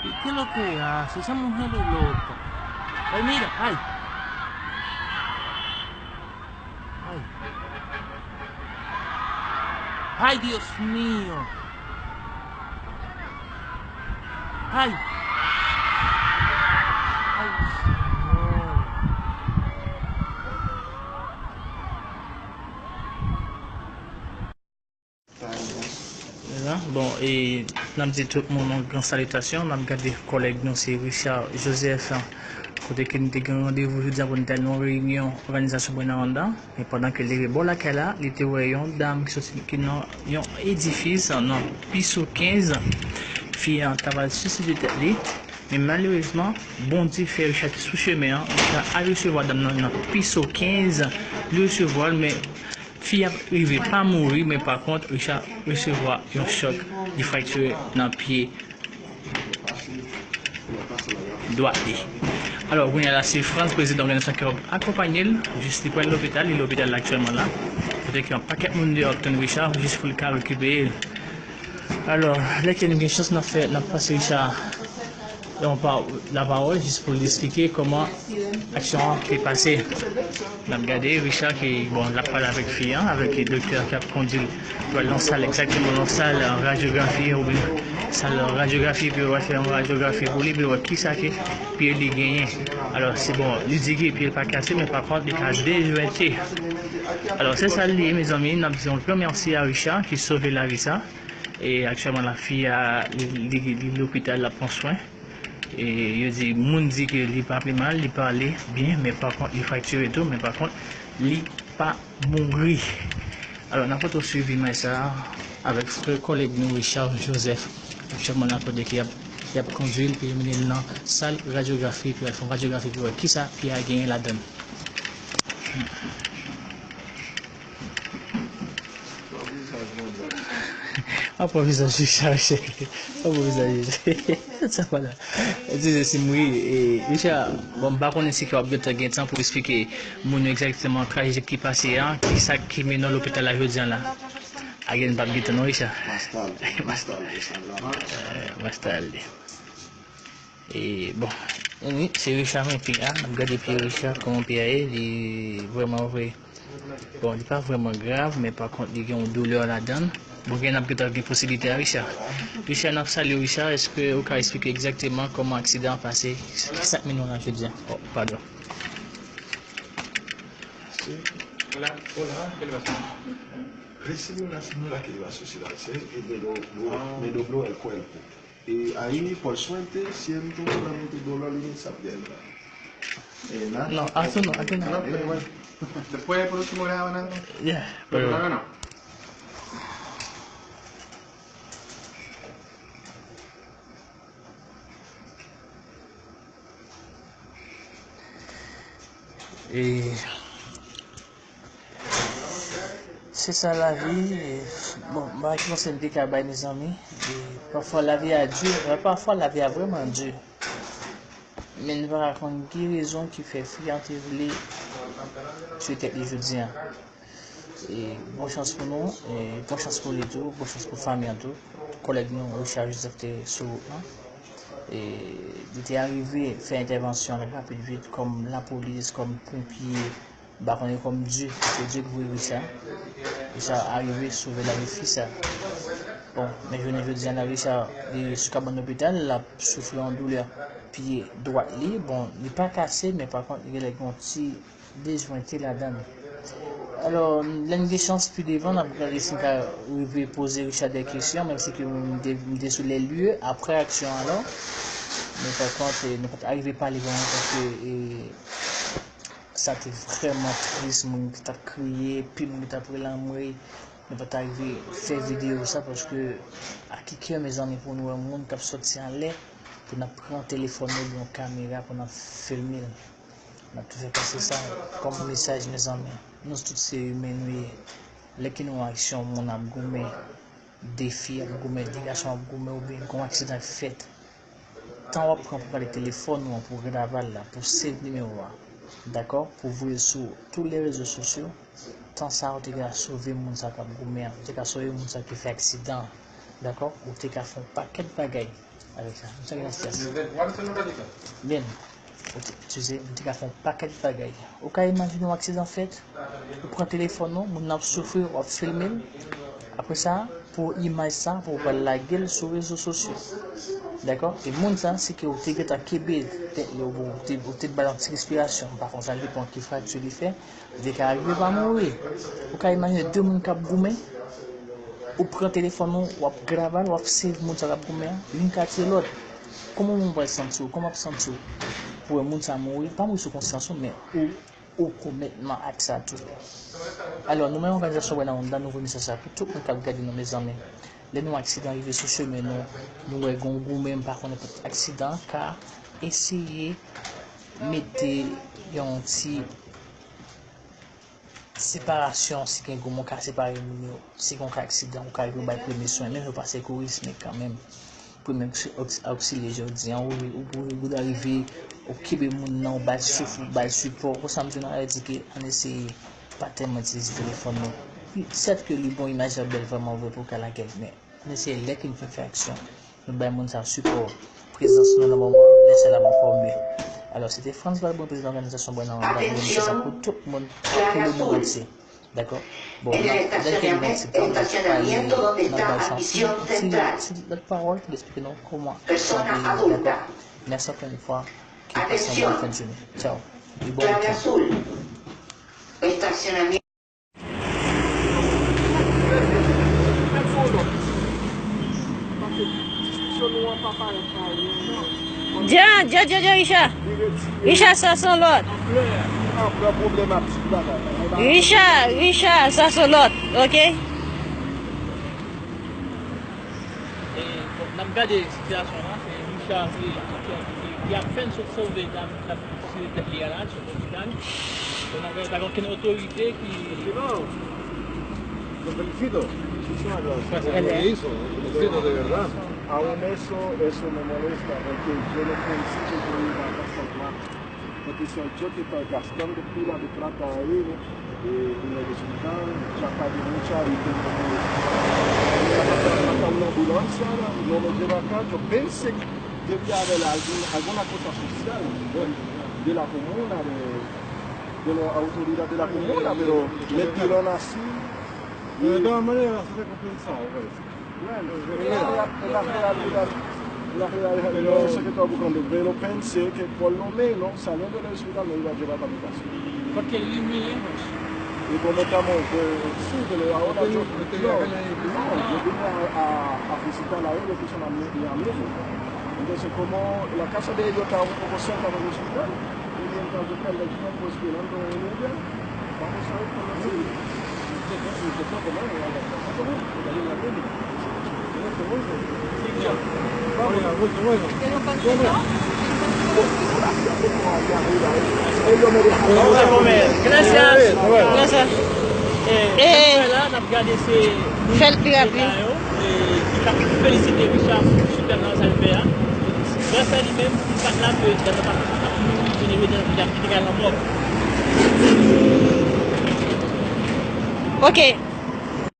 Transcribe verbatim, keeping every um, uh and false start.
¿Qué es lo que hace? Esa mujer es loca. Ay, mira, ay. Ay. Ay, Dios mío. Ay. Ay, Señor. Bon, e n ap di tout moun yon gran salitasyon. N ap gade kòlèg nou, se Richard Joseph, kote ke nou te gen randevou jodi a pou nou te al nan yon reyinyon òganizasyon Buena Onda. Men pandan ke l rive bò lakay la, li te wè yon dam ki soti ki nan yon edifis nan piso kenz. Fi an ta pral siside tèt li. Men malerezman, Bondye fè Richard te sou chemen an. Richard al resevwa dam nan nan piso kenz. Li resevwa l, men fi a rive pa mouri, men pa kont, Richard resevwa yon chòk, li fraktire nan pye dwat li. Alò, kounye a la, se Frantz, prezidan òganizasyon ki ap akonpanye l, jis li pral lopital, li lopital la aktyèlman la. Kote ke yon pakèt moun deyò ap tann Richard, jis pou l ka rekipere l. Alò, lè ke nou gen chans, n ap fè, n ap pase Richard yon pa, lapawòl jis pou l esplike kòman aksyon an te pase. N ap gade Richard ki, bon, l ap pale avèk fi an, avèk doktè ki ap kondui l pou al nan sal, egzakteman nan sal radyografi, oubyen sal radyografi, pou yo al fè yon radyografi pou li, pou yo wè kisa ke pye li genyen. Alò, se bon, li di ke pye l pa kase, men pa kont, li ka dejwente. Alò, se sa l ye, mezanmi, n ap di yon gran mèsi a Richard ki sove lavi sa. E aktyèlman la, fi a, li, li, li lopital, l ap pran swen. E yo di, moun di ke li pa pi mal, li pale byen, men pa kont, li fraktire tou, men pa kont, li pa mouri. Alò, n ap pote w swiv imaj sa a avèk frè kòlèg nou, Richard Joseph. Aktyèlman la, kote ke y ap, y ap kondui l, pou yo mennen l nan sal radyografi, pou y al fè yon radyografi, pou yo wè kisa pye a genyen ladan l. Apa vizaj Richard, chè. Apa vizaj Richard. Sa pa la. Di se si m ri, e, Richard, bon, m pa konnen si ke w ap gentan gen tan pou esplike moun yo egzakteman trajedi ki pase a, ki sa ki mennen w lopital la jodi a la. Agen pa gentan non, Richard. Mastal, mastal, mastal. Eh, mastal. E, bon, wi, se Richard men pye a. N ap gade pye Richard, kòman pye a ye, li vrèman vre. Bon, li pa vrèman grav, men pa kont, li gen yon doulè ladan l. Bon, gen, n ap gentan gen posiblite a Richard. Richard, n ap salye w, Richard. Èske ou ka esplike egzakteman kòman aksidan an pase? Ki sa k mennen w la jodi a? Oh, padon. Hola, hola, ¿qué le pasa? Recibe una señora que lleva su ciudad, ¿sí? Y me dobló, me dobló el cuerpo. Y ahí, por suerte, siento solamente dolor en esa pierna. Eh, nada. No, eso no, aquí no. No, pero bueno. Después, por último grado, nada. Ya, pero pero ahora no. E Se sa lavi. Bon, m pa ki konsèy m te ka bay, mezanmi. E pafwa lavi a di, pafwa lavi a vrèman di. Men nou pa ka konn ki rezon ki fè fi an te vle tiye tèt li jodi a. E bon chans pou nou, e bon chans pou li tou, bon chans pou fanmi an tou. Kòlèg nou, Richard Joseph, te sou wout lan. E li te arive fè entèvansyon rapid vit kòm lapolis, kòm ponpye, m pa konnen kòm Dye, se Dye ki voye Richard. Richard arive sove lavi fi sa. Bon, men jounen jodi a la, Richard, li sou kabann lopital, l ap soufri yon doulè pye dwat li. Bon, li pa kase, men pa kont, li genlè gen yon ti dejwente ladan l. Alò, lè n gen chans pi devan, n ap gade si n ka rive poze Richard de kesyon, menm si ke m te, m te sou lè lye, apre aksyon an, alò. Men pa kont, e, nou pa t arive pale vrèman, paske, e, sa te vrèman tris, moun ki t ap kriye, pi moun ki t ap rele anmwey. Nou pa t arive fè videyo sa, paske a ki kè, mezanmi, pou nou wè moun k ap sòti anlè, pou n ap pran telefòn nou, oubyen yon kamera, pou n ap filme l. N ap toujou pase sa kòm mesaj, mezanmi. Nou tout se imen nou ye. Lè ke nou wè aksyon moun ap goumen, de fi ap goumen, de gason ap goumen, oubyen gon aksidan k fèt, tan w ap pran pou gade telefòn ou an, pou gade aval la, pou save nimewo a, dakò, pou voye l sou tout lè rezo sosyo, tan sa a ou te ka sove moun sa k ap goumen an, ou te ka sove moun sa ki fè aksidan an, dakò, ou te ka fè yon pakèt bagay. Avèk sa, m santi yon estrès. Byen. Ou te, tu sais, m te ka fè yon pakèt bagay. Ou ka imajine yon aksidan fèt, ou pran telefòn ou, moun nan ap soufri, w ap filme l. Apre sa, pou imaj sa, pou w pral lage l sou rezo sosyo. Dakò? E moun sa, se ke ou te gentan kenbe tèt li, ou te, ou te ba l yon ti respirasyon. M pa konn sa l te pran, ki frakti li fè. Li te ka rive pa mouri. Ou ka imajine de moun k ap goumen, ou pran telefòn ou, w ap grave l, w ap save moun sa k ap goumen an, youn ka tiye lòt. Kòman w pral santi w? Kòman w ap santi w? Pou wè moun sa mouri, pa mouri sou konsyans ou, men ou, ou komèt nan ak sa tou. Alò, nou menm òganizasyon Bwè nan Wonn nan, nou voye mesaj sa pou tout moun k ap gade nou, mezanmi. Lè nou aksidan rive sou chemen nou, nou wè gen yon goumen, m pa konnen, aksidan ka eseye mete yon ti separasyon, si gen goumen, ou ka separe moun yo. Si gen yon ka aksidan, ou ka rive bay premye swen. Menm jan ou pa sekouris, men kanmenm, premye oksi-, oks-, oksilyè, jodi an, ou, ou, ou, ou rive, ou kenbe moun nan, ou bay souf, ou bay sipò. Konsa, m di nou, sa vle di ke ann eseye pa tèlman itilize telefòn nou. Sèt ke li bon, imaj la bèl vrèman vre pou w ka lage l, men ann eseye lè ke n fin fè aksyon, nou bay moun sa sipò, prezans nou nan moman an, lè sa l ap ankò mye. Alò, se te Frantz Valbrun, prezidan òganizasyon Bwè nan Wonn nan, nou voye mesaj sa pou tout moun, pou lemonn antye. Dakò? Bon, n ap, lè ke nou nan ti tan, n ap pale, n ap bay chans, ti, ti lòt pawòl pou l eksplike nou kòman sa ap ye, dakò? Mèsi ankò yon fwa, ke w pase yon bòn fen de jounen. Tchao. E bon wikenn. Djan, djan, djan, djan, Richard. Richard, sa se yon lòt. Richard, Richard, sa se yon lòt, ok? E, bon, n ap gade sitiyasyon an, se Richard, se, ki, ki, ki ap fèk sot sove dam, ki ap tire tèt li a la, sou Pòtoprens. Donk, n ap gade, pa gen okenn otorite ki... Efektivman, lo felicito. Muchísimas gracias. Gracias. Lo hizo, lo felicito de verdad. Aún eso, eso me molesta, porque yo no pensé que yo iba a pasar más. Porque si yo te está gastando pila de plata ahí, eh, en el hospital, ya pagué mucha y tengo que, ata una ambulancia, no me lleva acá, yo pensé que debía haber algún, alguna cosa social de la comuna, de, de la autoridad de la comuna, pero me tiran así. De todas maneras, se te konprann sa, wè. Bueno, en la, en la realidad, en la realidad, yo no sé qué está buscando, pero pensé que por lo menos saliendo del hospital no iba a llevar a mi casa. Porque él es mi lejos. Y como estamos, pues, sí, pero ahora yo, no, no, yo vine a, a, a visitar a él, que es un ami-, mi amigo. Entonces, como la casa de ellos está un poco cerca del hospital, y mientras yo cargo el tiempo esperando en ella, vamos a ver cómo se, se, se, se puede tomar la casa con él, porque ahí en la tienda. Gracias. Gracias. Eh, eh, la, n ap gade se fè l pi rapid. Ki t ap felisite Richard pou sipè travay sa l fè a. Gras a li menm, si li pa t la, petèt nou pa t ap vini jodi a, li te ka lanmò. Ok.